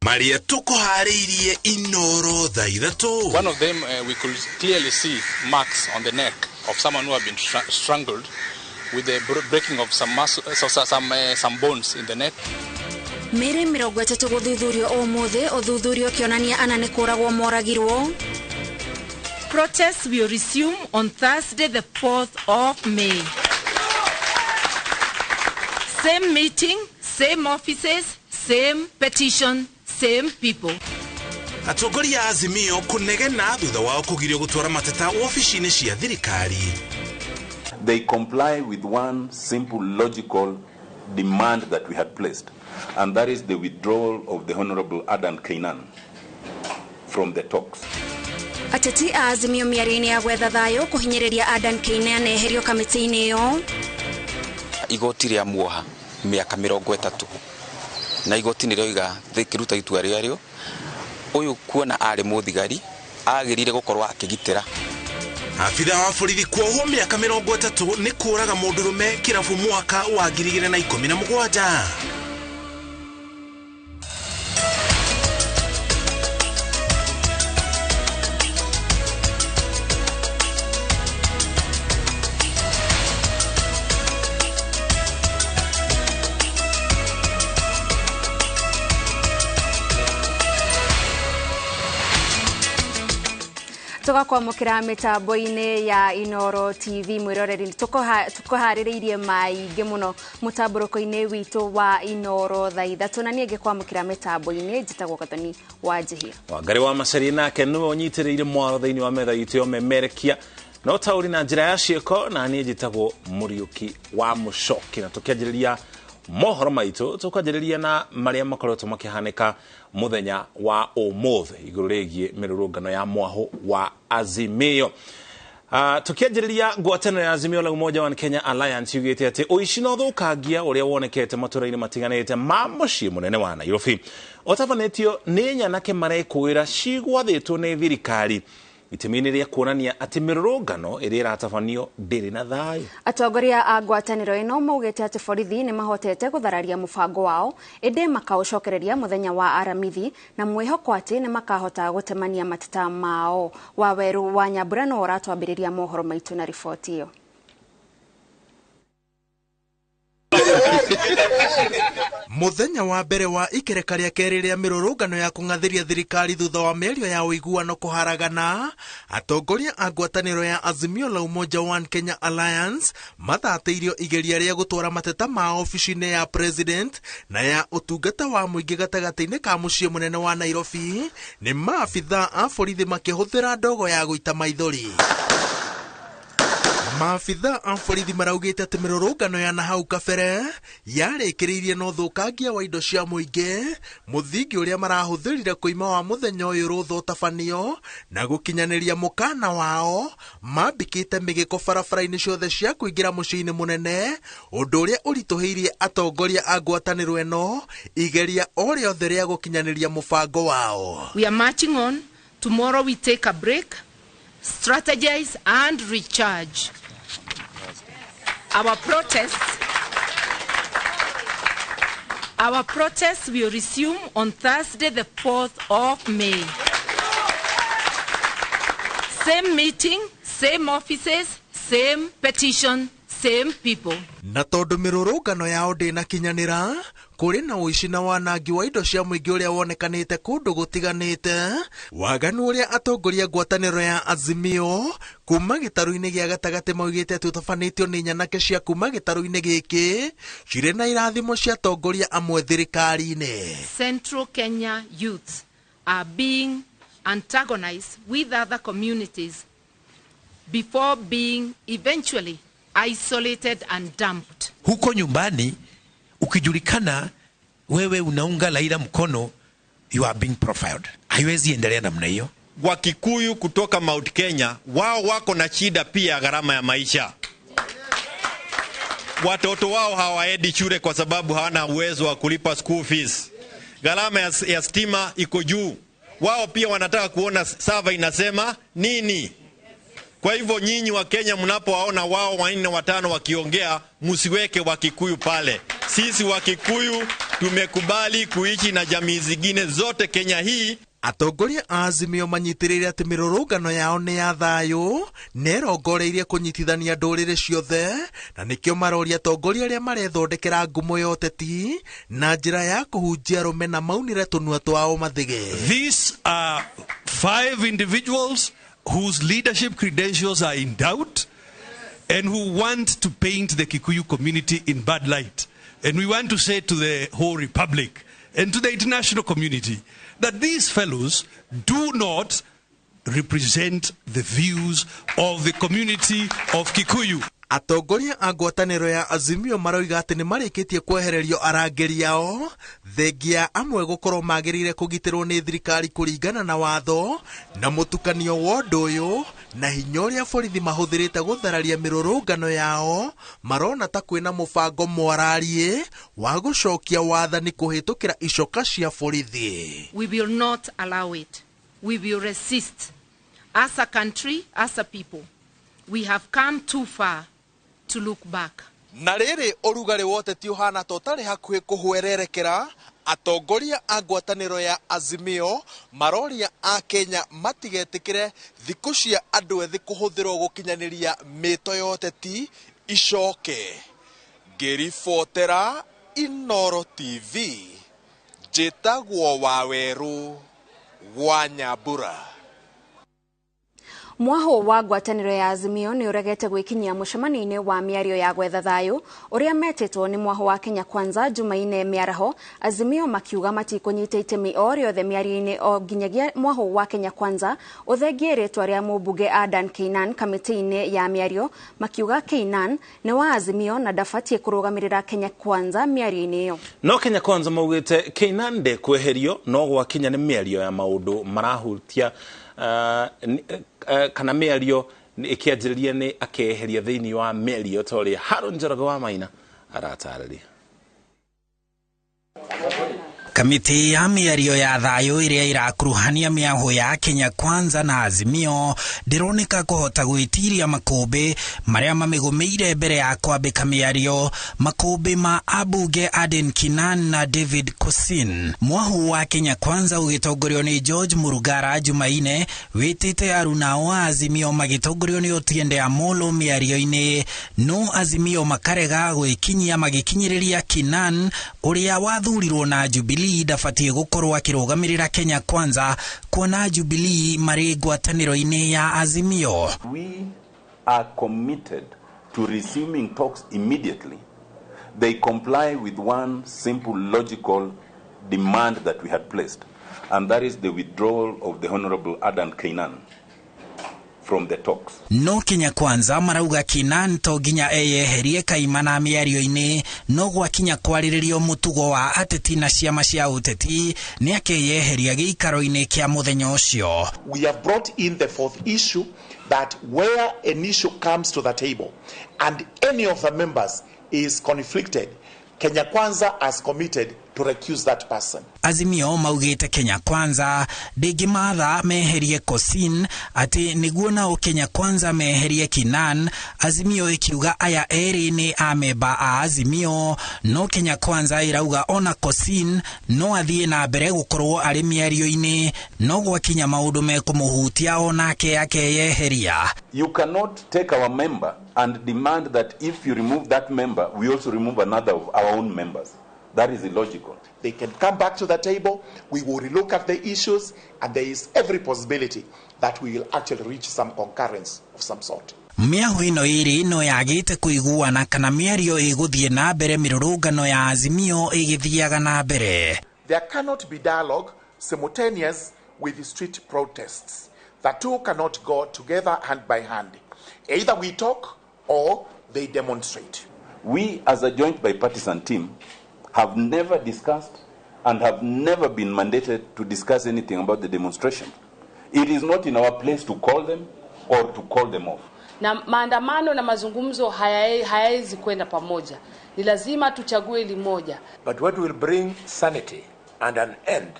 Maria tukuharĩirie Inoro thaa ithatũ. One of them we could clearly see marks on the neck of someone who had been strangled with the breaking of some muscle, some bones in the neck. Mĩĩrĩ 30 gũthuthurio ũmũthĩ, ũthuthuria ũkĩonania ana nĩ kũragwo moragirwo. Protests will resume on Thursday the 4th of May. Same meeting, same offices, same petition, same people. Atongoria a Azimio kũnegena thutha wao kũgirio gũtwara mateta wabici-inĩ cia thirikari. They comply with one simple logical demand that we had placed, and that is the withdrawal of the Honorable Adan Keynan from the talks. Ateti a Azimio mĩario-inĩ ya gwetha thayũ kũhinyĩrĩria Adan Keynan eherio kamĩtĩ-inĩ ĩyo. Igoti rĩa muoha mĩaka 30 na igoti nĩ rĩoiga rĩkĩruta itua rĩarĩo ũyũ kuona arĩ mũthigari agĩrĩire gũkorwo akĩgitĩra. Abitha wa borithi kuohwo mĩaka 30 nĩ kũraga mũndũrũme kĩrabu mwaka wa 2017. Tugakwamũkĩra mĩtambo-inĩ ya Inoro TV mwĩroreri, tũkũharĩrĩirie maingĩ mũno mũtambũrũko-inĩ witũ wa Inoro thaa ithatũ, na niĩ ngĩkwamũkĩra mĩtambo-inĩ njĩtagwo Gathoni wa Njihia. Wangari wa Macaria nake nĩwe ũnyitĩrĩire mwaro thĩinĩ wa metha itũ ya ũmemerekia no taũri na njĩra ya ciĩko, na niĩ njĩtagwo Mũriũki wa Mũcoki. Na tũkĩanjĩrĩria mohoro maitũ tũkwanjĩrĩria na marĩa makoretwo makĩhanĩka mũthenya wa ũmũthĩ igũrũ rĩgiĩ mĩrũrũngano ya mwahũ wa Azimio. Tukianjĩrĩria ngwatanĩro ya Azimio la Umoja wa Kenya Alliance yugĩte atĩ ũici na ũthũkangia ũrĩa wonekete matũũra-inĩ matiganĩte ma mũciĩ mũnene wa Nairobi ũtabanĩtio nĩ nyanake marekũĩra cigwathĩtwo nĩ thirikari itemi-inĩ rĩa kuonania atĩ mĩrũrũngano ĩrĩa ĩratabanio ndĩrĩ na thayũ. Atongoria a ngwatanĩro ĩno maugĩte atĩ borithi nĩ mahotete gũthararia mũbango wao ĩndĩ makaũcokereria mũthenya wa Aramithi na mwĩhoko atĩ nĩ makahota gũtemania mateta mao. Waweru wa Nyambura no ũratwambĩrĩria mohoro maitũ na riboti ĩyo. Muthenya wa mbere wa ikereka rĩa kerĩ rĩa mĩrũrũngano ya kũng'athĩria thirikari thutha wa mĩario ya ũiguano kũharagana, atongoria a ngwatanĩro ya Azimio la Umoja One Kenya Alliance mathatĩirio igeria rĩa gũtwara mateta ma obici-inĩ ya president na ya ũtungata wa mũingĩ gatagatĩ-inĩ ka mũciĩ mũnene wa Nairobi nĩ maabitha a borithi makĩhũthĩra ndogo ya gũita maithori. Maabitha a borithi maraugĩte atĩ mĩrũrũngano ya nahau kabere yarĩkĩrĩirie na ũthũkangia wa indo cia mũingĩ, mũthingi ũrĩa marahũthĩrire kũima wa mũthenya ũyũ rũtha ũtabanio na gũkinyanĩria mũkana wao mambĩkĩte mĩgĩko barabara-inĩ ciothe cia kũingĩra mũciĩ-inĩ mũnene, ũndũ ũrĩa ũritũhĩirie atongoria a ngwatanĩro ĩno igeria o rĩothe rĩa gũkinyanĩria mũbango wao. We are marching on. Tomorrow we take a break, strategize and recharge. Our protests will resume on Thursday the 4th of May. Same meeting, same offices, same petition, same people. Na tondũ mĩrũrũngano yao ndĩnakinyanĩra, kũrĩ na ũici na wanangi wa indo cia mũingĩ ũrĩa wonekanĩte kũndũ gũtiganĩte, waganu ũrĩa atongoria ngwatanĩro ya Azimio kuma gĩtarũ-inĩ gĩa gatagatĩ maugĩte atĩ ũtabanĩtio nĩ nyanake cia kuma gĩtarũ-inĩ gĩkĩ cirĩ na irathimo cia atongoria amwe thirikari-inĩ. Central Kenya youths are being antagonized with other communities before being eventually isolated and dumped. Huko nyumbani ukijulikana wewe unaunga Raila mkono, you are being profiled. Haiwezi endelea namna hiyo. Wakikuyu kutoka Mount Kenya wao wako na shida pia gharama ya maisha. Watoto wao hawaendi shule kwa sababu hawana uwezo wa kulipa school fees. Gharama ya stima iko juu. Wao pia wanataka kuona sava inasema nini. Kwa hivyo nyinyi wa Kenya mnapowaona wao wanne watano wakiongea, msiweke Wakikuyu pale. Sisi Wakikuyu Tumekubali kuishi na jamii zingine zote Kenya hii. Atongoria a Azimio manyitĩrĩire atĩ mĩrũrũngano yao nĩ ya thayũ na ĩrongoreirie kũnyitithania ndũrĩrĩ ciothe, na nĩkĩo maroria atongoria arĩa marethondekera ngumo ya ũteti na njĩra ya kũhunjia rũmena maunĩre tũnua twao mathige. These are 5 individuals whose leadership credentials are in doubt and who want to paint the Kikuyu community in bad light. And we want to say to the whole republic and to the international community that these fellows do not represent the views of the community of Kikuyu. Atongoria a ngwatanĩro ya Azimio maroiga atĩ nĩ marĩkĩtie kwehererio arangĩri ao thengia amwe gũkorwo magĩrĩire kũgitĩrwo nĩ thirikari kũringana na watho na mũtukanio wa ũndũ ũyũ na hinya ũrĩa borithi mahũthĩrĩte gũthararia mĩrũrũngano yao marona ta kwĩna mũbango mwarariĩ wa gũcokia wathani kũhĩtũkĩra icoka cia borithi. We will not allow it. We will resist. As a country, as a people, we have come too far to look back. Na rĩrĩ ũrugarĩ wa ũteti ũhana ta ũtarĩ hakuhĩ kũhwererekera, atongoria a ngwatanĩro ya Azimio maroria a Kenya matigetĩkĩre thikũ cia andũ ethĩ kũhũthĩrwo gũkinyanĩria mĩto ya ũteti icoke. Ngĩribotera Inooro TV, njĩtagwo Wawerũ wa Nyambura. Mwaho wa ngwatanĩro ya Azimio nĩ ũregete gwĩkinyia mũcemanio-inĩ wa mĩario ya gwetha thayũ ũrĩa metĩtwo nĩ mwaho wa Kenya Kwanza Jumaine mĩaraho, Azimio makiuga matikũnyita itemi o rĩothe mĩario-inĩ o nginyagia mwaho wa Kenya Kwanza ũthengie rĩtwa rĩa mũmbunge Adan Keynan kamĩtĩ-inĩ ya mĩario, makiuga Keynan nĩ wa Azimio na ndabatiĩ kũrũgamĩrĩra Kenya Kwanza mĩario-inĩ ĩyo. No Kenya Kwanza maugĩte Keynan ndekweherio no gwakinya nĩ mĩario ya maũndũ marahutia kana mĩario ĩkĩanjĩrĩria nĩ akeheria thĩinĩ wa mĩario ta ũrĩa Haron Njoroge wa Maina aratarĩria. Kamĩtĩ ya mĩario ya thayũ ĩrĩa ĩrakuruhania mĩaho ya Kenya Kwanza na Azimio ndĩroneka kũhota gwĩtiria makũmbĩ marĩa mamĩgũmĩire mbere ya kwambĩka mĩario, makũmbĩ ma ambunge Aden Kinan na David Kosin. Mwahu wa Kenya Kwanza ũgĩtongorio nĩ George Murugara Jumaine wĩtĩte arunao a Azimio magĩtongorio nĩ Otiende Amollo mĩario-inĩ, no Azimio makarega gwĩkinyia magĩkinyĩrĩria Kinan ũrĩa wathurirwo na Jubilee ndabatiĩ gũkorwo akĩrũgamĩrĩra Kenya Kwanza kuona Jubilee marĩ ngwatanĩro-inĩ ya Azimio. We are committed to resuming talks immediately. They comply with one simple logical demand that we had placed, and that is the withdrawal of the Honorable Adan Keynan from the talks. No Kenya Kwanza marauga Kinan to nginya eyeherie kaimana mĩario-inĩ, no gwakinya kwarĩrĩrio mũtugo wa ateti na ciama cia ũteti nĩ akeyeheria gĩikaro-inĩ kĩa mũthenya ũcio. We have brought in the fourth issue, that where an issue comes to the table and any of the members is conflicted, Kenya Kwanza has committed to recuse that person. Azimio maugĩte Kenya Kwanza ndĩngĩmatha meherie Kosin atĩ nĩguo nao Kenya Kwanza meherie Kinan. Azimio ĩkiuga aya erĩ nĩ amemba a Azimio, no Kenya Kwanza ĩrauga ona Kosin no athiĩ na mbere gũkorwo arĩ mĩario-inĩ, no gwakinya maũndũ mekũmũhutia onake akeyeheria. You cannot take our member and demand that if you remove that member, we also remove another of our own members. That is illogical. They can come back to the table, we will relook at the issues, and there is every possibility that we will actually reach some concurrence of some sort. Mĩahu ĩno ĩrĩ no yagĩte kũiguana kana mĩario ĩgũthiĩ na mbere mĩrũrũngano ya Azimio ĩgĩthiaga na mbere. There cannot be dialogue simultaneous with the street protests. The two cannot go together hand by hand. Either we talk or they demonstrate. We as a joint bipartisan team have never discussed and have never been mandated to discuss anything about the demonstration. It is not in our place to call them or to call them off. Na maandamano na mazungumzo hayaezi kwenda pamoja. Ni lazima tuchague limoja. But what will bring sanity and an end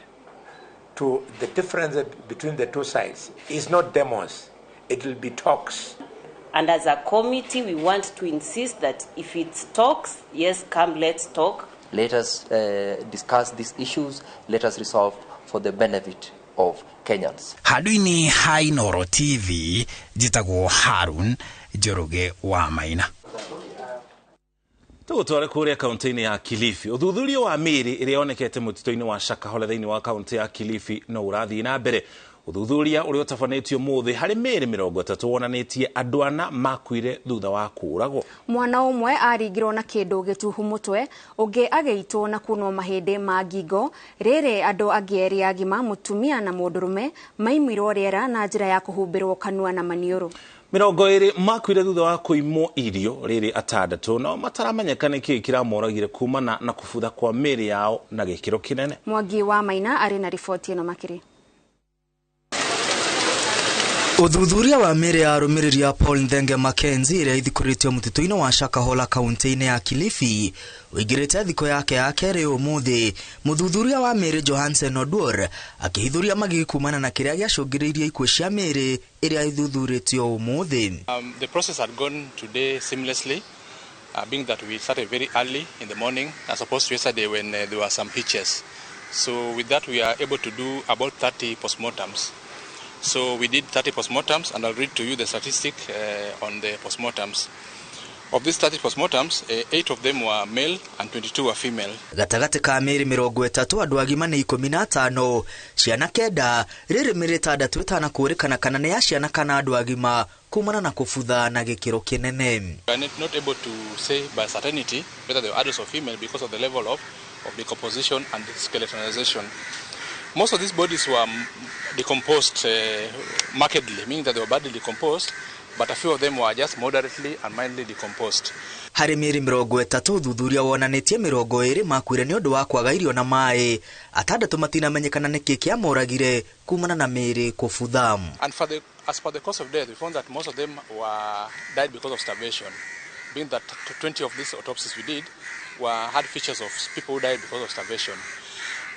to the difference between the two sides is not demos, it will be talks. And as a committee, we want to insist that if it's talks, yes, come, let's talk. Let us discuss these issues. Let us resolve for the benefit of Kenyans. Handũ-inĩ ha Inooro TV njĩtagwo Harun Njoroge wa Maina. Tũgũtware kũrĩa kaunti-inĩ ya Kilifi. Ũthuthuria wa mĩĩrĩ ĩrĩa yonekete mũtitũ-inĩ wa Shakahola thĩinĩ wa kaunti ya Kilifi no ũrathiĩ na mbere. Ũthuthuria ũrĩa ũtabanĩtio mũthĩ harĩ mĩĩrĩ 30 wonanĩtie andũ 4 makuire thutha wa kũũragwo. Mwana ũmwe aringirwo na kĩndũ gĩtuhu mũtwe, ũngĩ agĩitwo na kunwo mahĩndĩ ma ngingo. Rĩrĩ andũ angĩ erĩ agima, mũtumia na mũndũrũme, maimirwo rĩera na njĩra ya kũhumbĩrwo kanua na maniũrũ. 20 makuire thutha wa kũimwo irio, rĩrĩ 6 nao mataramenyeka nĩkĩĩ kĩramoragire kumana na kũbutha kwa mĩĩrĩ yao na gĩkĩro kĩnene. Mwangi wa Maina arĩ na riboti ĩno makĩria. Ũthuthuria wa mĩĩrĩ ya arũmĩrĩri a Paul Nthenge Mackenzie ĩrĩa ithikũrĩtio mũtitũ-inĩ wa Shakahola kaunti-inĩ ya Kilifi ũingĩrĩte thikũ yake ya kerĩ ũmũthĩ. Mũthuthuria wa mĩĩrĩ Johansen Oduor akĩhithũria magigi kumana na kĩrĩa gĩacũngĩrĩirie ikuũ cia mĩĩrĩ ĩrĩa ĩthuthurĩtio ũmũthĩ. The process had gone today seamlessly, being that we started very early in the morning as opposed to yesterday when there were some hitches. So with that we are able to do about 30 postmortems. So we did 30 postmortems, and I'll read to you the statistic on the postmortems. Of these 30 postmortems, 8 of them were male and 22 were female. Gatagatĩ ka mĩĩrĩ 30 andũ agima nĩ 15, ciana 9, rĩrĩ mĩĩrĩ 6 ĩtanakũũrĩkana kana nĩ ya ciana kana andũ agima kumana na kũbutha na gĩkĩro kĩnene. We are not able to say by certainty whether they were adults or female because of the level of decomposition and skeletonization. Most of these bodies were decomposed markedly, meaning that they were badly decomposed, but a few of them were just moderately and mildly decomposed. Harĩ mĩĩrĩ 30 ũthuthuria wonanĩtie 20 makuire nĩ ũndũ wa kwaga irio na maĩ, 6 matinamenyekana nĩkĩ kĩamoragire kumana na mĩĩrĩ kũbutha. And as per the cause of death, we found that most of them were died because of starvation, being that 20 of these autopsies we did had features of people who died because of starvation.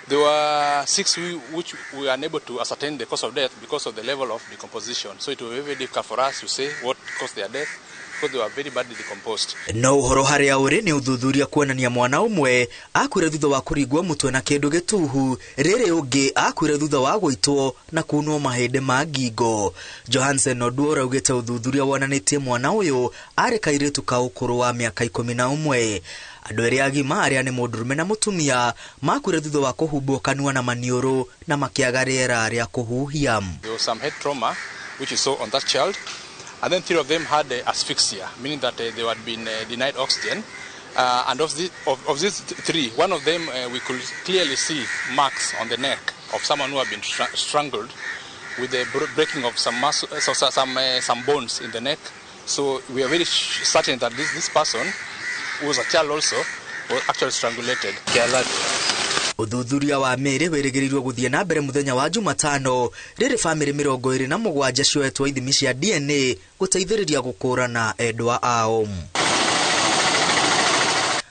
There were 6 which we were unable to ascertain the cause of death because of the level of decomposition. So it was very difficult for us to say what caused their death because they were very badly decomposed. No ũhoro harĩa ũrĩ nĩ ũthuthuria kuonania mwana ũmwe akuire thutha wa kũringwo mũtwe na kĩndũ gĩtuhu, rĩrĩ ũngĩ akuire thutha wa gũitwo na kunwo mahĩndĩ ma ngingo. Johansen Oduor augĩte ũthuthuria wonanĩtie mwana ũyũ arĩ kairĩtu ka ũkũrũ wa mĩaka 11. Andũ erĩ agima arĩa nĩ mũndũrũme na mũtumia makuire thutha wa kũhumbwo kanua na maniũrũ na makĩaga rĩera rĩa kũhuhia. There was some head trauma which you saw on that child, and then 3 of them had asphyxia, meaning that they had been denied oxygen. And of these 3, one of them we could clearly see marks on the neck of someone who had been strangled with the breaking of some muscle, some bones in the neck. So we are very certain that this person, who was a child also, was actually strangulated. Ũthuthuria wa mĩĩrĩ wĩrĩgĩrĩirwo gũthiĩ na mbere mũthenya wa Jumatano, rĩrĩ bamĩrĩ 27 cioetwo ithimi cia DNA gũteithĩrĩria gũkũrana endwa ao.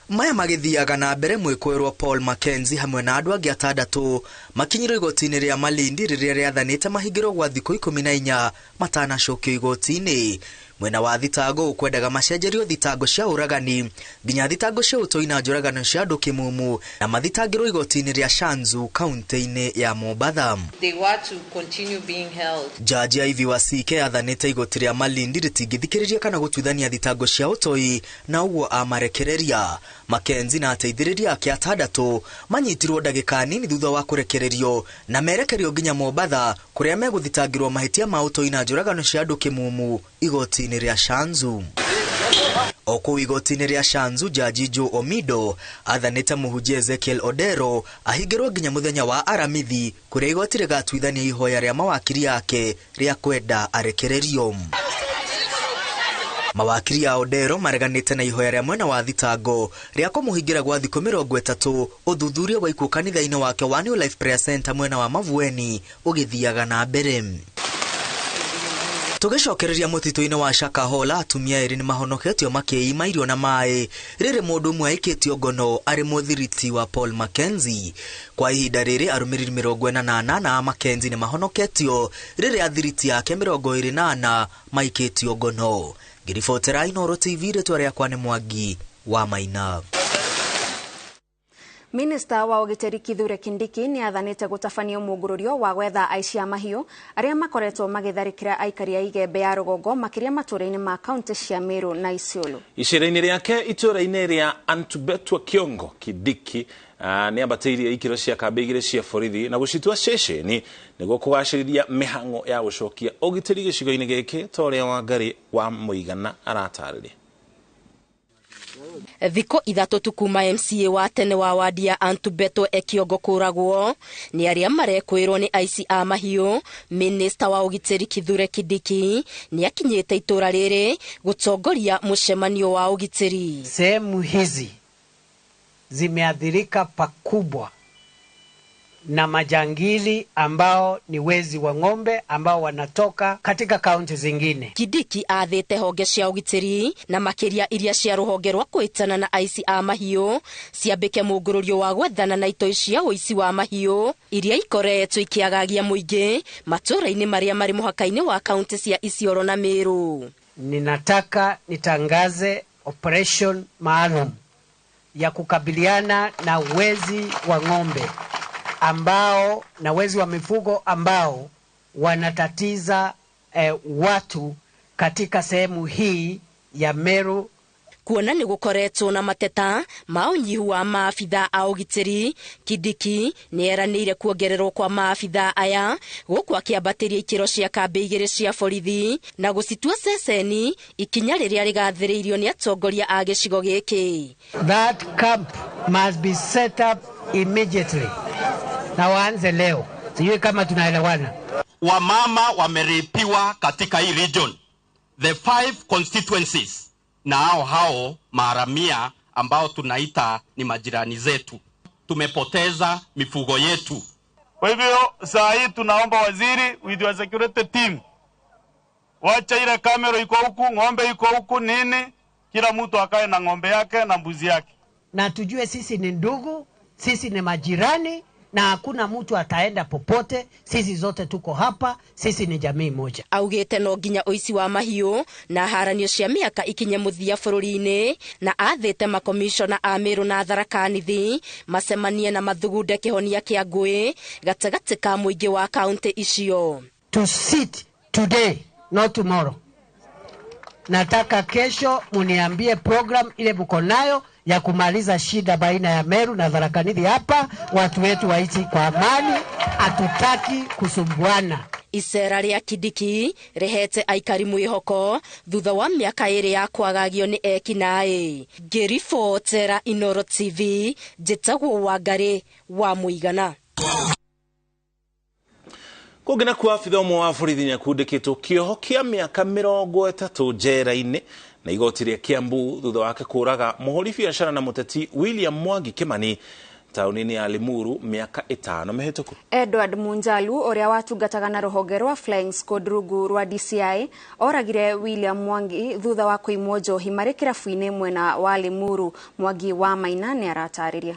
Maya magĩthiaga na mbere mwĩkũĩrwo Paul Mackenzie hamwe na andũ angĩ 6 makinyirwo igoti-inĩ rĩa Malindi rĩrĩa rĩathanĩte mahingĩrwo gwa thikũ 14 matanacokio igoti-inĩ. Mwena wa thitango ũkwendaga macenjerio thitango cia ũragani nginya thitango cia ũtoi na njũragano cia andũ kĩmumu na mathitangĩrwo igoti-inĩ rĩa Shanzu kaunti-inĩ ya Mombatha. They were to continue being held. Jaji Ivy Wasike athanĩte igoti rĩa Malindi rĩtingĩthikĩrĩria kana gũtuithania thitango cia ũtoi na ũguo amarekereria. Mackenzie na ateithĩrĩria ake 6 manyitirwo ndagĩka nini thutha wa kũrekererio na merekerio nginya Mombatha kũrĩa megũthitangĩrwo mahĩtia ma ũtoi na njũragano cia andũ kĩmumu igoti-inĩ rĩa Shanzu. O kũu igoti-inĩ rĩa Shanzu, Jaji Joe Omido athanĩte mũhunjia Ezekiel Odero ahingĩrwo nginya mũthenya wa Aramithi kũrĩa igoti rĩgatuithania ihoya rĩa mawakiri ake rĩa kwenda arekererio. Mawakiri a Odero mareganĩte na ihoya rĩa mwena wa thitango rĩa kũmũhingĩra gwa thikũ 30 ũthuthuria wa ikuũ kanitha-inĩ wake wa New Life Prayer Center mwena wa Mavueni ũgĩthiaga na mbere. Tũgĩcokereria mũtitũ-inĩ wa Shakahola, atumia erĩ nĩ mahonoketio makĩima irio na maĩ rĩrĩ mũndũ ũmwe aikĩtio ngono arĩ mũthiriti wa Paul Mackenzie. Kwa ihinda rĩrĩ arũmĩrĩri 48 a Mackenzie nĩ mahonoketio rĩrĩ athiriti ake 24 maikĩtio ngono. Ngĩribotera Inooro TV, rĩtwa rĩakwa nĩ Mwangi wa Maina. Minista wa ũgitĩri Kithure Kindiki nĩ athanĩte gũtabanio mũngũrũrio wa gwetha aici a mahiũ arĩa makoretwo magĩtharĩkĩra aikari a Igembe ya rũgongo makĩria matũũra-inĩ ma kaunti cia Meru na Isiolo. Icera-inĩ rĩake itũũra-inĩ rĩa Antubetwa Kiongo, Kindiki nĩ ambatĩirie ikĩro cia kambĩ igĩrĩ cia borithi na gũcitua ceceni nĩguo kũgacĩrithia mĩhang'o ya gũcokia ũgitĩri gĩcigo-inĩ gĩkĩ ta ũrĩa Wangari wa Mũigana aratarĩria. Thikũ 3 tu kuma MCA wa tene wa wadi ya Antubetwe Ekiongo kũragwo nĩ arĩa marekwĩrwo nĩ aici a mahiũ. Minista wa ũgitĩri Kithure Kindiki nĩ akinyĩte itũũra rĩrĩ gũtongoria mũcemanio wa ũgitĩri. Sehemu hizi zimeathirika pakubwa na majangili ambao ni wezi wa ng'ombe ambao wanatoka katika kaunti zingine. Kindiki athĩte honge cia ũgitĩri na makĩria iria cia rũhonge rwa kwĩtana na aici a mahiũ ciambĩke mũngũrũrio wa gwethana na itoi cia ũici wa mahiũ iria ikoretwo ikĩagagia mũingĩ matũũra-inĩ marĩa marĩ mũhaka-inĩ wa kaunti cia Isiolo na Meru. Ninataka nitangaze operation maalum ya kukabiliana na wezi wa ng'ombe ambao na wezi wa mifugo ambao wanatatiza watu katika sehemu hii ya Meru. Kuona nĩ gũkoretwo na mateta ma ũnyihu wa maabithaa a ũgitĩri, Kindiki nĩ eranĩire kuongererwo kwa maabithaa aya gũkũ akĩambatĩria ikĩro cia kambĩ 2 cia borithi na gũcitua ceceni, ikinya rĩrĩa rĩgathĩrĩirio nĩ atongoria a gĩcigo gĩkĩ. That camp must be set up immediately. Na waanze leo. Sijui kama tunaelewana. Wamama wameripiwa katika hii region, the 5 constituencies, na hao maharamia ambao tunaita ni majirani zetu. Tumepoteza mifugo yetu. Kwa hivyo saa hii tunaomba waziri with your security team, wacha ile kamera iko huku, ng'ombe iko huku, nini, kila mtu akae na ng'ombe yake na mbuzi yake. Na tujue sisi ni ndugu, sisi ni majirani, na hakuna mtu ataenda popote, sisi zote tuko hapa, sisi ni jamii moja. Augite no nginya ũici wa mahiũ na haranio cia mĩaka ikinye mũthia bũrũri-inĩ, na athĩte makomishona a Meru na Tharaka Nithi macemanie na mathugunde kĩhonia kĩa ngũĩ gatagatĩ ka mũingĩ wa kaunti icio. To sit today, not tomorrow. Nataka kesho muniambie program ile mko nayo ya kumaliza shida baina ya Meru na Tharaka Nithi hapa, watu wetu waishi kwa amani, hatutaki kusumbuana. Icera rĩa Kindiki rĩhete aikari mwĩhoko thutha wa mĩaka 2 ya kwagagio nĩ ekinaĩ. Ngĩribotera Inoro TV, njĩtagwo Wangari wa Mũigana. Kũngĩ nakuo abithaa ũmwe wa borithi nĩakundĩkĩtwo kĩoho kĩa mĩaka 30 njera-inĩ na igoti rĩa Kiambu thutha wake kũraga mũhũri biacara na mũteti William Mwangi Kimani taũni-inĩ ya Limuru mĩaka 5 mĩhĩtũku. Edward Munjalu ũrĩa watungataga na rũhonge rwa Flying Squad rungu rwa DCI oragire William Mwangi thutha wa kũimwo njohi marĩ kĩrabu-inĩ mwena wa Limuru. Mwangi wa Maina nĩ aratarĩria.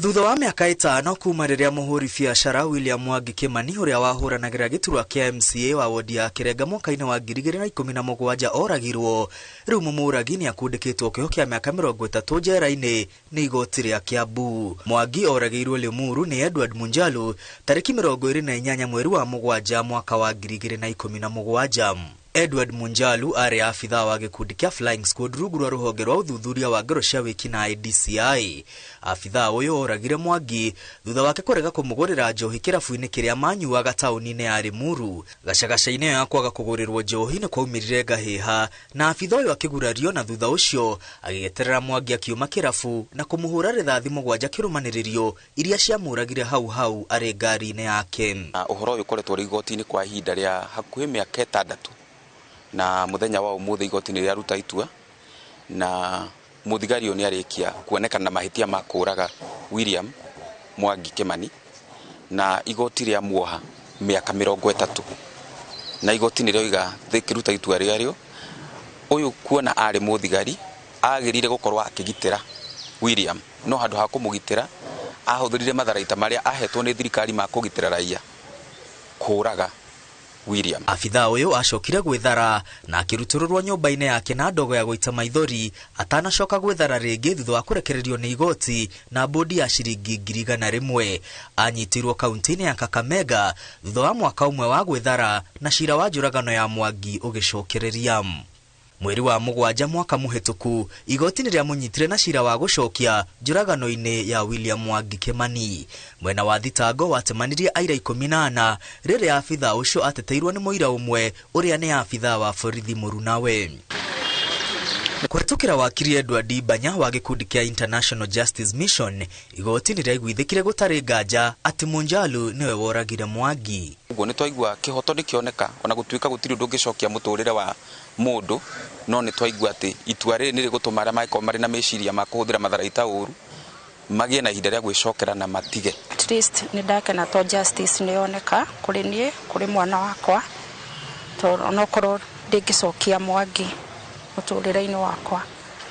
Thutha wa mĩaka 5 kuma rĩrĩa mũhũri biacara William Mwangi Kimani ũrĩa wahũranagĩra gĩturwa kĩa MCA wa wodi ya Kĩrenga mwaka-inĩ wa 2017 oragirwo, rĩu mũmũragi nĩ akundĩkĩtwo kĩoho kĩa mĩaka 30 njera-inĩ nĩ igoti rĩa Kiambu. Mwangi oragĩirwo Limuru nĩ Edward Munjalu tarĩki 28 mweri wa 7 mwaka wa 2017. Edward Munjalu arĩ abithaa wa gĩkundi kĩa Flying Squad rungu rwa rũhonge rwa ũthuthuria wa ngero cia wĩkinaĩ DCI. Abithaa ũyũ oragire Mwangi thutha wake kũrega kũmũgũrĩra njohi kĩrabu-inĩ kĩrĩa manyuaga taũni-inĩ ya Limuru. Gacagaca-inĩ ĩyo ya kwaga kũgũrĩrwo njohi nĩ kwaumĩrire ngahĩha na abithaa ũyũ akĩgurario, na thutha ũcio agĩeterera Mwangi akiuma kĩrabu na kũmũhũra rithathi 7 kĩrũmanĩrĩrio iria ciamũragire hau hau arĩ ngari-inĩ yake. Ũhoro ũyũ ũkoretwo ũrĩ igoti-inĩ kwa ihinda rĩa hakuhĩ mĩaka 6 na muthenya wa umuthi igoti nĩ rĩaruta itua na muthigari ũyũ nĩarĩkia kuonekana na mahĩtia ma kũraga William Mwangi Kimani na igoti rĩa muoha mĩaka 30 na igoti nĩ rĩoiga rĩkĩruta itua rĩarĩo ũyũ kuona arĩ mũthigari agĩrĩire gũkorwo akĩgitĩra William no handũ ha kũmũgitĩra ahũthĩrire matharaita marĩa ahetwo nĩ thirikari ma kũgitĩra raia kũraga William. Abithaa ũyũ acokire gwĩthara na akĩrutũrũrwo nyũmba-inĩ yake na ndogo ya gũita maithori atanacoka gwĩthara rĩngĩ thutha wa kũrekererio nĩ igoti na bodi ya ciringi 100,000. Anyitirwo kaunti-inĩ ya Kakamega thutha wa mwaka ũmwe wa gwĩthara na cira wa njũragano ya Mwangi ũgĩcokereria. Mweri wa 7 mwaka mũhĩtũku igoti nĩrĩamũnyitire na cira wa gũcokia njũragano-inĩ ya William Mwangi Kimani. Mwena wa thitango watemanirie aira 14 rĩrĩa abithaa ũcio ateteirwo nĩ mũira ũmwe ũrĩa nĩ abithaa wa borithi mũrunawe. Kũhetũkĩra wakiri Edward Banya wa gĩkundi kĩa International Justice Mission, igoti nĩrĩaiguithĩkire gũtarĩ nganja atĩ Munjalu nĩwe woragire Mwangi. Ũguo nĩ twaigua kĩhoto nĩkĩoneka ona gũtuĩka gũtirĩ ũndũ ũngĩcokia mũtũrĩre wa mũndũ, no nĩ twaigua atĩ itua rĩrĩ nĩ rĩgũtũma arĩa mangĩkorwo marĩ na meciria ma kũhũthĩra matharaita ũru magĩe na ihinda rĩa gwĩcokera na matige. At least nĩ ndakena to justice nĩ yoneka kũrĩ niĩ, kũrĩ mwana wakwa, tondũ onokorwo ndingĩcokia Mwangi mũtũrĩre-inĩ wakwa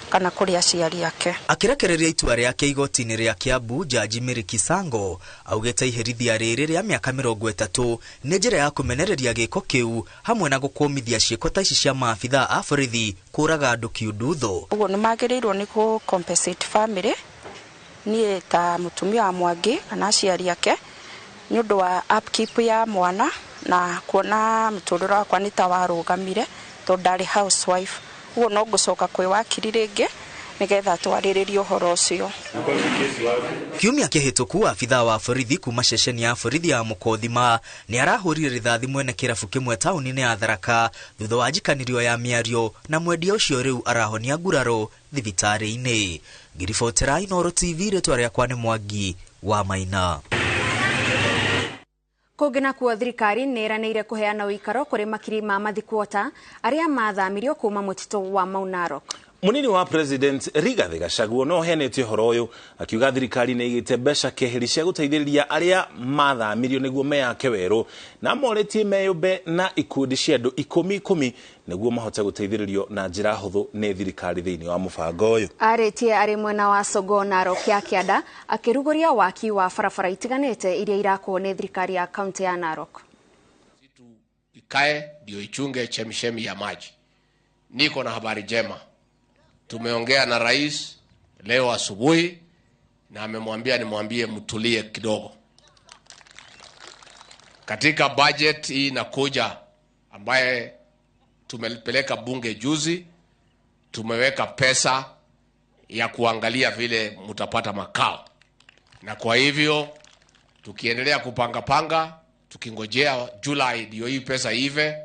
kana kũrĩ aciari ake. Akĩrekereria itua rĩake igoti-inĩ rĩa Kiambu, Jaji Mary Kisango augĩte iherithia rĩrĩ rĩa mĩaka 30 nĩ njĩra ya kũmenereria gĩko kĩu hamwe na gũkũmithia ciĩko ta ici cia maabithaa a borithi kũraga andũ kiundutho. Ũguo nĩ magĩrĩirwo nĩ kũ compensate family niĩ ta mũtumia wa Mwangi kana aciari ake nĩ ũndũ wa upkeep ya mwana na kuona mũtũrĩre wakwa nĩ ta warũgamire tondũ ndarĩ housewife. Ũguo no ngũcoka kwĩ wakiri rĩngĩ nĩgetha twarĩrĩrie ũhoro ũcio. Kiumia kĩhĩtũku abithaa wa borithi kuma ceceni ya borithi ya Mũkothima nĩ arahũrire rithathi mwene kĩrabu kĩmwe taũni-inĩ ya Tharaka thutha wa njikanĩrio ya mĩario na mwendia ũcio rĩu arahonia nguraro thibitarĩ-inĩ. Ngĩribotera Inooro TV, rĩtwa rĩakwa nĩ Mwangi wa Maina. Kũngĩ nakuo thirikari nĩ ĩranĩire kũheana ũikaro kũrĩ makiri ma mathikuota arĩa mathamirio kuma mũtitũ wa Mau Narok. Munini wa President Rigathi Gachagua no heanĩte ũhoro ũyũ akiuga thirikari nĩ ĩigĩte mbeca keheri cia gũteithĩrĩria arĩa mathamirio nĩguo meyake werũ na morĩtie meyũmbe na ikundi cia andũ 10 nĩguo mahote gũteithĩrĩrio na njĩra hũthũ nĩ thirikari thĩinĩ wa mũbango ũyũ. Arĩtie arĩ mwena wa Sogoo Narok ya Kĩanda akĩrugũria waki wa barabara itiganĩte iria irakwo nĩ thirikari ya kaunti ya Narok. Ikae ndio ichunge chemchemi ya maji. Niko na habari njema. Tumeongea na rais leo asubuhi na amemwambia nimwambie mtulie kidogo. Katika budget hii inakuja ambaye tumepeleka bunge juzi, tumeweka pesa ya kuangalia vile mtapata makao. Na kwa hivyo tukiendelea kupanga panga, tukingojea July ndio hii pesa ive,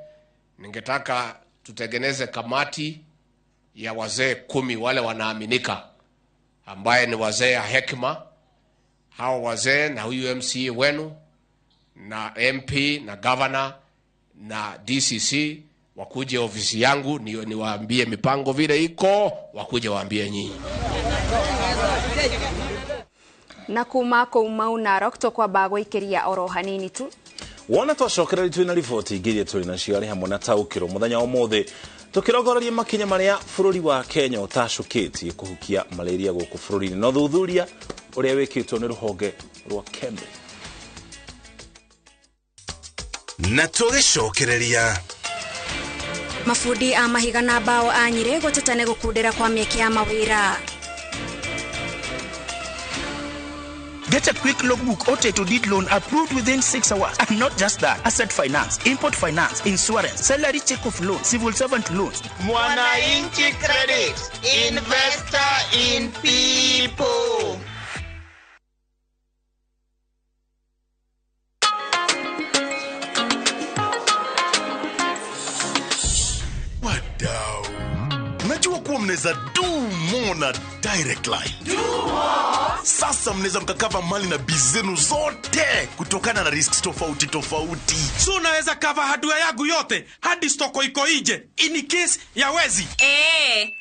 ningetaka tutengeneze kamati ya wazee 10 wale wanaaminika ambaye ni wazee ya hekima. Hao wazee na huyu MCA wenu na MP na governor na DCC wakuje ofisi yangu niwaambie mipango vile iko, wakuje waambie nyinyi. Na kuma kũu Mau Narok tũkwamba gũikĩria oro hanini tu. Wona twacokereria twĩna riboti ingĩ iria tũrĩ nacio arĩ hamwe na taũkĩrwo mũthenya wa ũmũthĩ tũkĩrongoreria makinya marĩa bũrũri wa Kenya ũtacũkĩtie kũhukia malaria gũkũ bũrũri-inĩ na ũthuthuria ũrĩa wĩkĩtwo nĩ rũhonge rwa KEMRI. Na tũgĩcokereria mabundi a mahiga na mbao a Nyĩrĩ gũteta nĩ gũkundera kwa mĩeke ya mawĩra. Get a quick logbook or title deed loan approved within 6 hours. And not just that, asset finance, import finance, insurance, salary check off loan, civil servant loans. Mwananchi Credit, investor in people. Wadau, najua kuwa mnaweza do more na Direct Line. Do more. Sasa mnaweza mkakava mali na bizenu zote kutokana na risks tofauti tofauti. So unaweza cover hardware yangu yote hadi stoko iko nje in case ya wezi.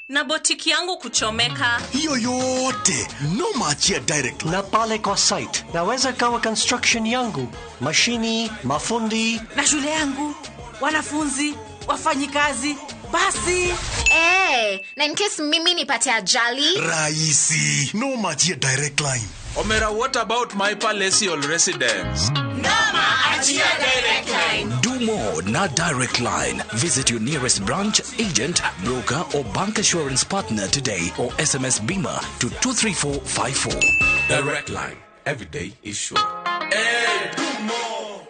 Na botiki yangu kuchomeka. Hiyo yote no maachia Direct Line. Na pale kwa site naweza cover construction yangu, mashini, mafundi na shule yangu, wanafunzi, wafanyikazi. Basi. Na in case mimi nipate ajali. Rahisi. No maji ya Direct Line. Omera, what about my palatial residence? Noma achia Direct Line. Do more na Direct Line. Visit your nearest branch, agent, broker or bank assurance partner today or SMS BIMA to 23454. Direct Line. Every day is sure. Hey, do more.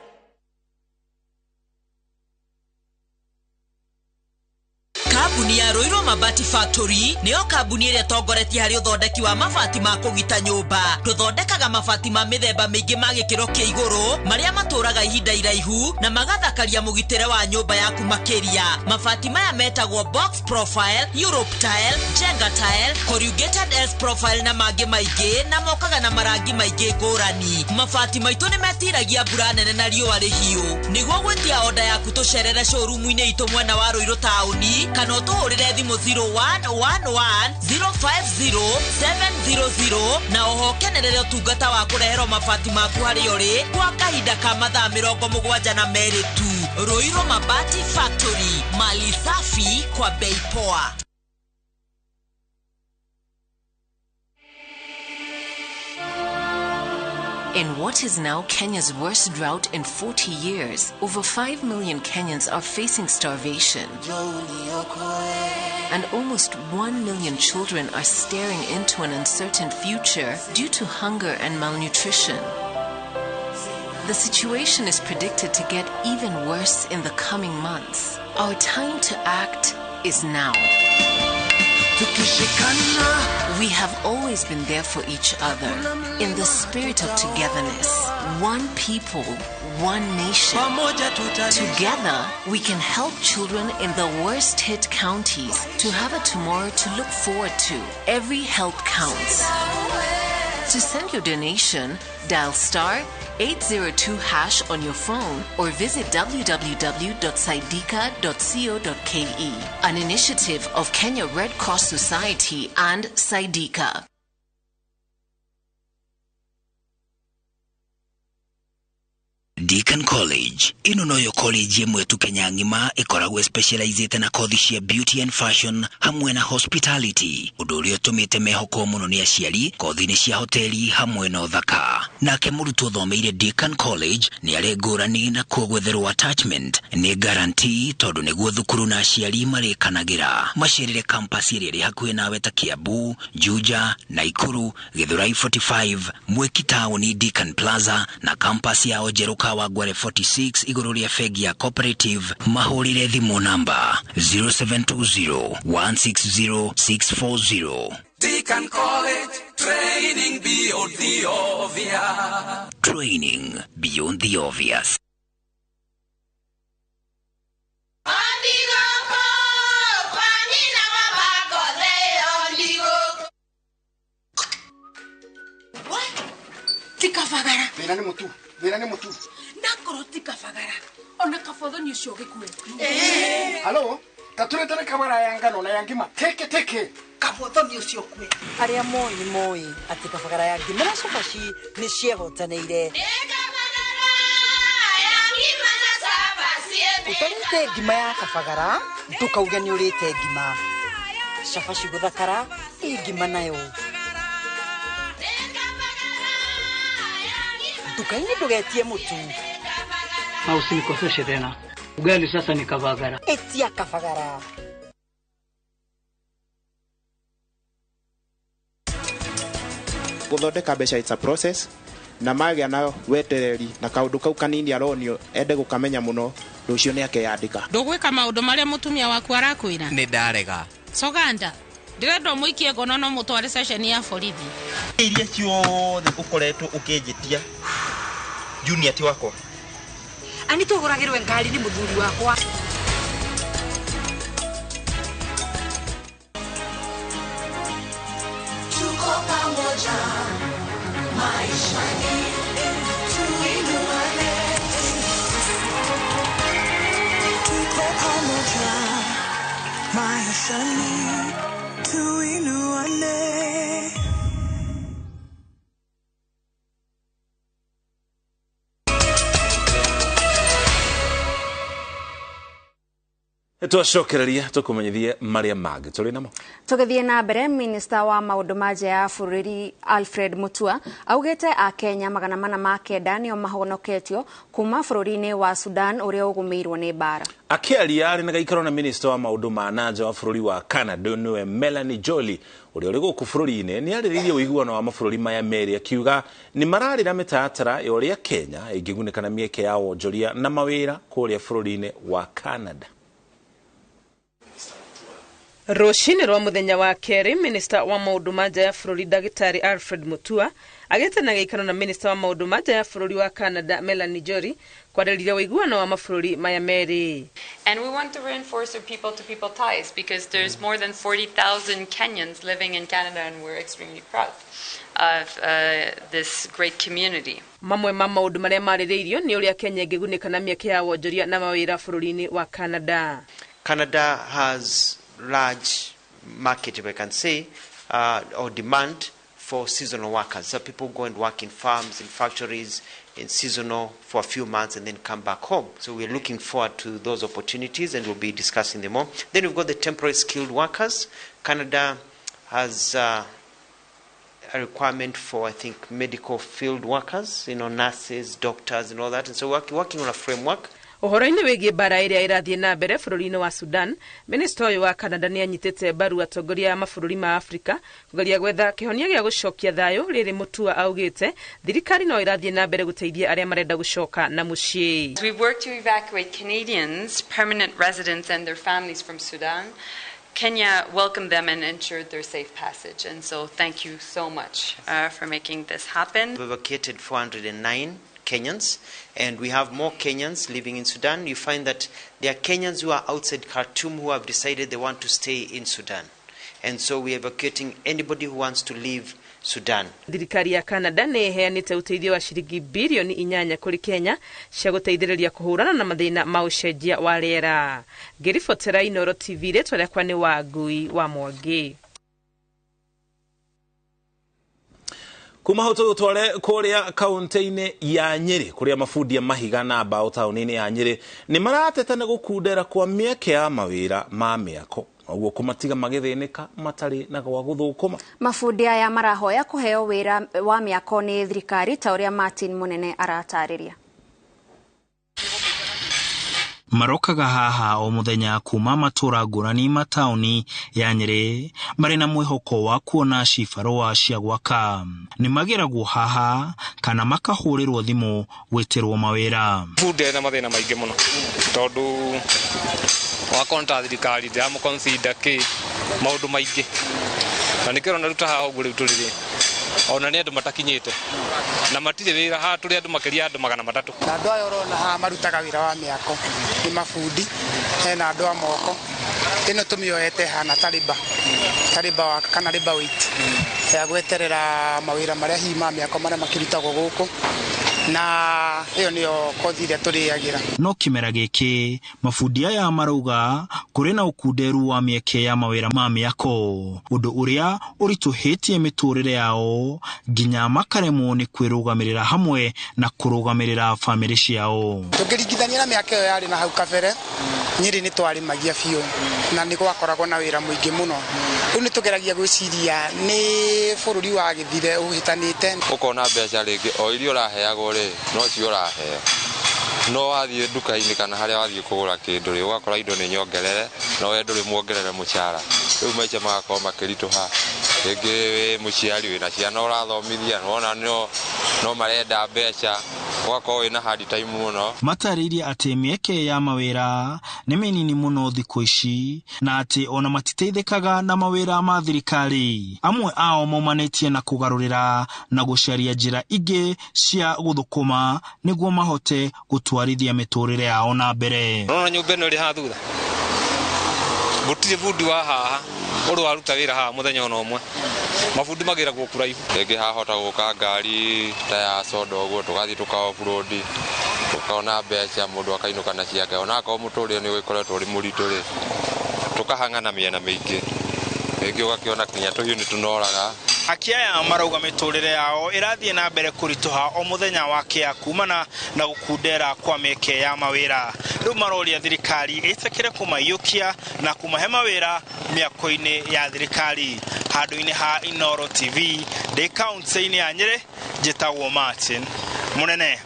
Kambuni ya Ruiru Mabati Factory niyo kambuni ĩrĩa ĩtongoretie harĩ ũthondeki wa mabati ma kũgita nyũmba. Tũthondekaga mabati ma mĩthemba mĩingĩ ma gĩkĩro kĩa igũrũ marĩa matũraga ihinda iraihu na magathakaria mũgitĩre wa nyũmba yaku makĩria. Mabati maya metagwo box profile, Europe tile, Jenga tile, corrugated S profile na mangĩ maingĩ, na mokaga na marangi maingĩ ngũrani. Mabati maitũ nĩ metiragia mbura nene na riũa rĩhiũ. Nĩguo gwĩtia oda yaku tũcerere showroom-inĩ itũ mwena wa Ruiru taũni kana ũtũhũrĩre thimũ 0111 050 700 na oho kenerere ũtungata wa kũreherwo mabati maku harĩa ũrĩ kwa kahinda ka mathaa 72 tu. Ruiru Mabati Factory, mali safi kwa bei poa. In what is now Kenya's worst drought in 40 years, over 5 million Kenyans are facing starvation. And almost 1 million children are staring into an uncertain future due to hunger and malnutrition. The situation is predicted to get even worse in the coming months. Our time to act is now. We have always been there for each other in the spirit of togetherness. One people, one nation. Together, we can help children in the worst hit counties to have a tomorrow to look forward to. Every help counts. To send your donation, dial star 802 hash on your phone or visit www.saidika.co.ke. An initiative of Kenya Red Cross Society and Saidika. Deacon College ino noyo college ĩmwe tu Kenya ng'ima ĩkoragwo specializĩte na kothi cia beauty and fashion hamwe na hospitality, ũndũ ũrĩa ũtũmĩte mehokwo mũno nĩ aciari kothi-inĩ cia hoteli hamwe na ũthaka. Nake mũrutwo ũthomeire Deacon College nĩ arĩ ngũrani na kuo gwetherwo attachment nĩ guarantee tondũ nĩguo thukuru na aciari marĩkanagĩra. Macerere campus ĩrĩa ĩrĩ hakuhĩ nawe ta Kiambu, Juja, Naikuru, Githurai 45, Mwiki taũni Deacon Plaza na campus yao njerũ Kawangware 46 igũrũ rĩa bengi ya Cooperative. Mahũrĩre thimũ namba 0720 160 640. Deacon College, training beyond the obvious. Training beyond the obvious. Tikafagara. Thĩna nĩ mũtu. Thĩna nĩ mũtu. Nakorwo tikafagara. Ona kabothoni ũcio gĩkue. Halo, taturetere kabara ya ngano na ya ngima. Teke teke. Kabothoni ũcio kue. Arĩa moĩ nĩ moĩ atĩ kabagara ya ngima na cabaci nĩ ciehotanĩire. Ũtarĩte ngima ya kabagara ndũkauge nĩ ũrĩte ngima. Cabaci gũthakara ĩ ngima nayo. Nduka-inĩ ndũgetie mũtu. Na usinikoseshe tena. Ugali sasa ni kabagara. Etia kabagara. Gũthondeka mbeca it's a process na magĩa na wetereri na kaũndũ kau kanini aronio ende gũkamenya mũno rũciũ nĩ akeyandĩka. Ndũgwĩka maũndũ marĩa mũtumia waku arakwĩra? Nĩ ndarega. Soganda, ndĩrenda ũmũikie ngono no mũtware ceceni ya borithi. Iria ciothe ũkoretwo ũkĩnjĩtia Junior ti wakwa. Ani tũgũragĩrwe ngari nĩ mũthuri wakwa. Tuko pamoja maishani, tuinuane. Tuko pamoja maishani, tuinuane. Twacokereria tukumenyithie maria mangĩ tũrĩ namo. Tũgĩthiĩ na mbere, minista wa maũndũ ma nja ya bũrũri Alfred Mutua augĩte akenya 409 nĩo mahonoketio kuma bũrũri-inĩ wa Sudan ũrĩa ũgũmĩirwo nĩ mbara. Akĩaria arĩ na gaikaro na minista wa maũndũ ma na nja wa bũrũri wa Canada nĩwe Melanie Joly ũrĩa ũrĩ gũkũ bũrũri-inĩ nĩ arĩrĩirie ũiguano wa mabũrũri maya merĩ akiuga nĩ mararĩra mĩtaratara ya ũrĩa Kenya ĩngĩgunĩka na mĩeke ya wonjoria na mawĩra kũrĩa bũrũri-inĩ wa Canada. Rũcinĩ rwa mũthenya wa kerĩ, minista wa maũndũ ma nja ya bũrũri ndagĩtarĩ Alfred Mutua agĩte na gĩikaro na minista wa maũndũ ma nja ya bũrũri wa Canada Melanie Joly kwarĩrĩria ũiguano wa mabũrũri maya merĩ. And we want to reinforce our people-to-people ties because there's more than 40,000 Kenyans living in Canada, and we're extremely proud of this great community. Mamwe ma maũndũ marĩa marĩrĩirio nĩ ũrĩa Kenya ĩngĩgunĩka na mĩeke ya wonjoria na mawĩra bũrũri-inĩ wa Canada. Canada has large market, if I can say, or demand for seasonal workers. So people go and work in farms, in factories, in seasonal for a few months and then come back home. So we're looking forward to those opportunities and we'll be discussing them more. Then we've got the temporary skilled workers. Canada has a requirement for, I think, medical field workers, you know, nurses, doctors and all that. And so we're working on a framework. Ũhoro-inĩ wĩgiĩ mbara ĩrĩa ĩrathiĩ na mbere bũrũri-inĩ wa Sudan, minista ũyũ wa Canada nĩ anyitĩte mbaru atongoria a mabũrũri ma Afrika kũgeria gwetha kĩhonia gĩa gũcokia thayũ. Rĩrĩ Mutua augĩte thirikari no ĩrathiĩ na mbere gũteithia arĩa marenda gũcoka na mũciĩ. We've worked to evacuate Canadians, permanent residents and their families from Sudan. Kenya welcomed them and ensured their safe passage. And so thank you so much for making this happen. We've evacuated 409 Kenyans, and we have more Kenyans living in Sudan. You find that there are Kenyans who are outside Khartoum who have decided they want to stay in Sudan. And so we are evacuating anybody who wants to leave Sudan. Thirikari ya Canada nĩ ĩheanĩte ũteithio wa ciringi birioni 8 kũrĩ Kenya cia gũteithĩrĩria kũhũrana na mathĩna ma ũcenjia wa rĩera. Ngĩribotera Inooro TV, rĩtwa rĩakwa nĩ Wangui wa Mwangi. Kuma hau tũgũtware kũrĩa kaunti-inĩ ya Nyĩrĩ kũrĩa mabundi a mahiga na mbaũ taũni-inĩ ya Nyĩrĩ nĩ marateta nĩ gũkundera kwa mĩeke ya mawĩra ma mĩako ũguo kũmatiga magĩthĩnĩka matarĩ na gwa gũthũkũma. Mabundi aya marahoya kũheo wĩra wa mĩako nĩ thirikari ta ũrĩa Martin Mũnene aratarĩria. Marokaga haha o muthenya kuma matura ngũrani mataũni ya Nyĩrĩ marĩ na mwĩhoko wa kuona cibarũa cia gwaka. Nĩ mageragwo haha kana makahũrĩrwo thimũ gwĩtĩrwo mawĩra. Bundi ena mathĩna maingĩ mũno tondũ wakonta thirikari ndĩramũ-consider kĩ maũndũ maingĩ, na nĩkĩo ũrona rĩu ta haha ũguo rĩu tũrĩ rĩ ona nĩ andũ matakinyĩte na matirĩ wĩra haha tũrĩ andũ makĩria andũ 300. Na andũ aya ũrona haha marutaga wĩra wa mĩako nĩ mabundi, hena andũ a moko. Ĩno tũmĩoete hana tarĩba wa kana rĩba weight ya gweterera mawĩra marĩa hihi ma mĩako marĩa makĩrutagwo gũkũ, na ĩyo nĩyo kothi ĩrĩa tũrĩagĩra. No kĩmera gĩkĩ mabundi aya marauga kũrĩ na ũkunderu wa mĩeke ya mawĩra ma mĩako, ũndũ ũrĩa ũritũhĩtie mĩtũrĩre yao nginya makaremwo nĩ kwĩrũgamĩrĩra hamwe na kũrũgamĩrĩra bamĩrĩ ciao. Tũngĩringithania na mĩaka ĩyo yarĩ na hau kabere, Nyĩrĩ nĩ twarĩmagia biũ na nĩ gwakoragwo na wĩra mũingĩ mũno. Rĩu nĩ tũgeragia gwĩciria nĩ bũrũri wagĩthire ũhĩtanĩte. Ũkona mbeca rĩngĩ o iria ũraheagwo rĩ no cio ũraheo, no wathiĩ nduka-inĩ kana harĩa wathiĩ kũgũra kĩndũ rĩ ũgakora indo nĩ nyongerere no we ndũrĩ muongerere mũcara. Rĩu maica magakorwo makĩritũha. Rĩngĩ wĩ mũciari wĩna ciana ũrathomithia nĩwona no marenda mbeca, ũgakorwo wĩna hard time mũno. Matarĩirie atĩ mĩeke ya mawĩra nĩ mĩnini mũno thikũ ici na atĩ ona matiteithĩkaga na mawĩra ma thirikari. Amwe ao maumanĩtie na kũgarũrĩra na gũcaria njĩra ingĩ cia gũthũkũma nĩguo mahote gũtwarithia mĩtũrĩre yao na mbere. Ũrona nyũmba ĩno ĩrĩ haha thutha, gũtirĩ bundi wa haha ũrĩ waruta wĩra haha mũthenya ona ũmwe. Mabundi magĩragwo kũraihu. Rĩngĩ hahota gũka ngari ta ya soda ũguo tũgathiĩ tũka off-road tũkona mbeca mũndũ akainũka na ciake, ona akorwo mũtũrĩre nĩ ũgĩkoretwo ũrĩ mũritũ rĩ tũkahang'ana mĩena mĩingĩ. Rĩngĩ ũgakĩona nginya tũhiũ nĩ tũnoraga Aki aya marauga mĩtũrĩre yao ĩrathiĩ na mbere kũritũha o mũthenya wa kĩa kumana na gũkundera kwa mĩeke ya mawĩra. Rĩu maroria thirikari ĩtĩkĩre kũmaiyũkia na kũmahe mawĩra mĩako-inĩ ya thirikari. Handũ-inĩ ha Inooro TV ndĩ kaunti-inĩ ya Nyĩrĩ, njĩtagwo Martin Mũnene.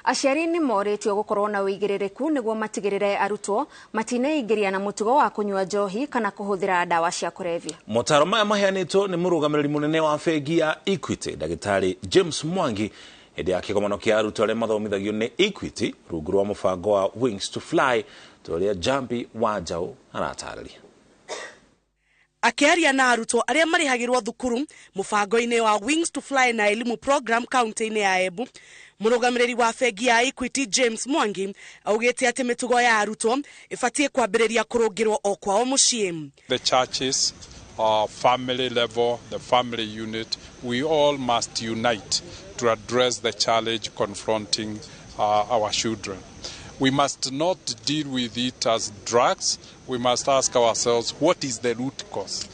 Aciari nĩ morĩtio gũkorwo na ũigĩrĩrĩku nĩguo matigĩrĩre arutwo matineingĩria na mũtugo wa kũnyua njohi kana kũhũthĩra ndawa cia kũrebia. Motaro maya maheanĩtwo nĩ mũrũgamĩrĩri mũnene wa bengi ya Equity, ndagĩtarĩ James Mwangi, hĩndĩ ya kĩgomano kĩa arutwo arĩa mathomithagio nĩ Equity rungu rwa mũbango wa Wings to Fly, ta ũrĩa Jambi wa Njaũ aratarĩria. Akĩaria na arutwo arĩa marĩhagĩrwo thukuru mũbango-inĩ wa Wings to Fly na Elimu program kaunti-inĩ ya Embu, mũrũgamĩrĩri wa bengi ya Equity James Mwangi augĩte atĩ mĩtugo ya arutwo ĩbatiĩ kwambĩrĩria kũrũngĩrwo o kwao mũciĩ. The churches, family level, the family unit, we all must unite to address the challenge confronting our children. We must not deal with it as drugs. We must ask ourselves, what is the root cause?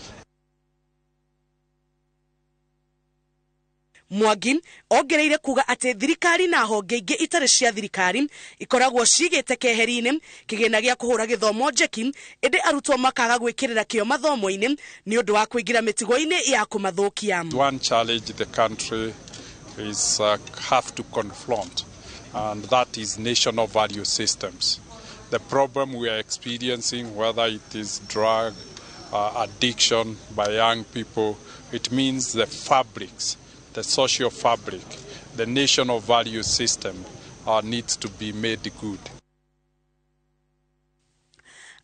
Mwangi ongereire kuga atĩ thirikari na honge ingĩ itarĩ cia thirikari ikoragwo cigĩte keheri-inĩ kĩgĩna gĩa kũhũra gĩthomo njeki, ĩndĩ arutwo makaga gwĩkĩrĩra kĩo mathomo-inĩ nĩ ũndũ wa kũingĩra mĩtugo-inĩ ya kũmathũkia. One challenge the country is have to confront, and that is national value systems. The problem we are experiencing, whether it is drug addiction by young people, it means the fabrics, the social fabric, the national value system needs to be made good.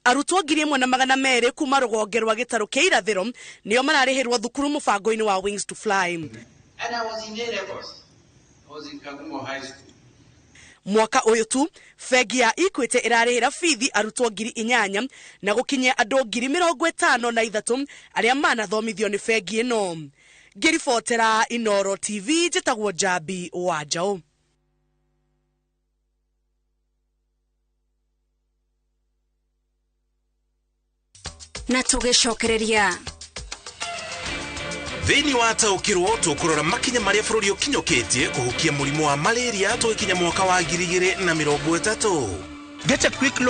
Arutwo 1,200 kuma rũgonge rwa gĩtarũ kĩa irathĩro nĩo mararĩhĩrwo thukuru mũbango-inĩ wa Wings to Fly. And I was in A levels. I was in Kagumo High School. Mwaka ũyũ tu bengi ya Equity ĩrarĩhĩra bithi arutwo 8,000 na gũkinyia andũ 53,000 arĩa manathomithio nĩ bengi ĩno. Ngĩribotera Inooro TV, njĩtagwo Njambi wa Njaũ. Na tũgĩcokereria Thĩinĩ wa taũkĩrwo tũkũrora makinya marĩa bũrũri ũkinyũkĩtie kũhukia mũrimũ wa malaria tũgĩkinya mwaka wa 2030. Get a quick look.